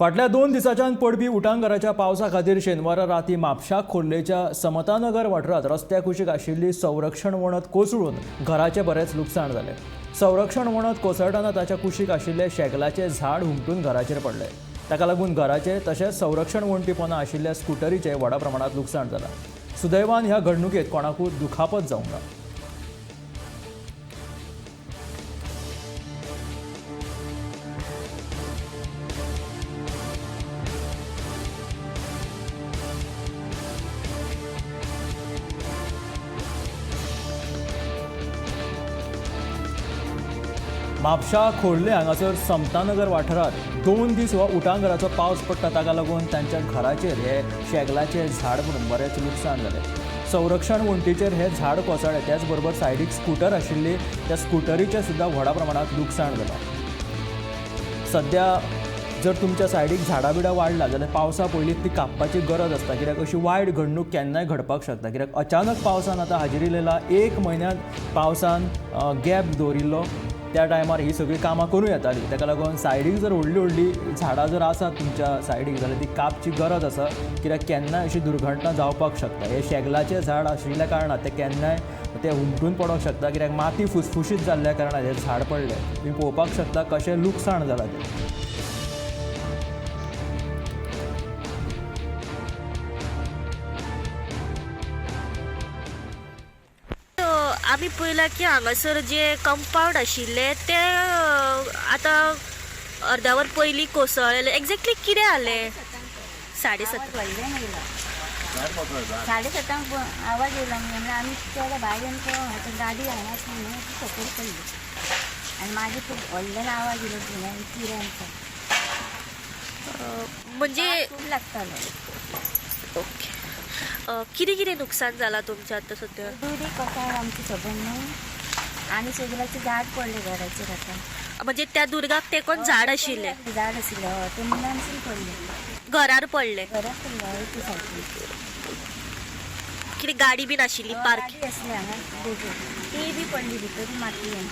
फाटल्या 2 दिसांच्यान पडपी उटांगाराच्या पावसा खातीर शेनवारा राती म्हापशा खोर्लेच्या समतानगर वाठारांत रस्त्या कुशीक आशिल्ली संरक्षण वणत कोसळून घराचें बरेंच लुकसाण जालें. संरक्षण वणत कोसळटना ताच्या कुशीक आशिल्ले शेगलाचें झाड हुमटून घराचेर पडलें. ताका लागून घराचें तशेंच संरक्षण वण्टी पोंदा आशिल्ल्या स्कुटरीचें व्हडा प्रमाणांत लुकसाण जालां. सुदैवान ह्या घडणुकेंत कोणाकूच दुखापत जावंक ना. म्हापशा खोर्ले हांगासर समतानगर वाठारांत 2 दीस हो उटांगाराचो पावस पडटा, ताका लागून तांच्या घराचेर हे शेगलाचें झाड पडून बरेंच लुकसाण जालें. संरक्षण वण्टीचेर हे झाड कोसळ्ळें, त्याच बरोबर सायडीक स्कुटर आशिल्ली त्या स्कुटरीचें सुद्दां व्हडा प्रमाणांत लुकसाण जालां. सद्या जर तुमच्या सायडीक झाडां बिडां वाडला जाल्यार पावसा पयलीं ती कापपाची गरज आसता, कित्याक अशी वायट घडणूक केन्नाय घडपाक शकता. कित्याक अचानक पावसान आतां हाजेरी लायला, 1 म्हयन्यांत पावसान गॅप दवरिल्लो, त्या टायमार ही सगळीं कामां करूं येतालीं. ताका लागून सायडीक जर व्हडलीं व्हडलीं झाडां जर आसात तुमच्या सायडीक जाल्यार ती कापची गरज आसा, कित्याक केन्नाय अशी दुर्घटना जावपाक शकता. हे शेगलाचें झाड आशिल्ल्या कारणान तें केन्नाय तें हुमटून पडोंक शकता, कित्याक माती फुसफुशीत जाल्ल्या कारणान हें झाड पडलें. तुमी पळोवपाक शकता कशें लुकसाण जालां तें. आमी पळयलां की हांगासर जे कंपावंड आशिल्लें तें आतां अर्दावर पयलीं कोसळ्ळें. एक्झॅक्टली कितें जालें? 7:30 7:30 आवाज येयलो म्हणल्यार आमी तेन्ना भायर येवन पळोवंक गाडी हांगा आसली न्हू ती सकयल पडली आनी मागीर खूब व्हडल्यान आवाज येयलो किऱ्यांचो, म्हणजे खूब लागतालो. ओके, कितें कितें नुकसान जालां तुमचें आतां सद्या? दुरी कोसळ्ळा आमची खबर न्हू आनी शेगलाचें झाड पडलें घराचेर. आतां म्हणजे त्या दुर्गाक तेंकोन झाड आशिल्लें? झाड आशिल्लें, हय, तें मुळांसून पडलें, घरार पडलें. घरार पडलें, हय, ते सायडीन. कितें गाडी बीन आशिल्ली पार्क? गाडी आसली हांगा दोगी, ती बी पडली भितर मातयेन.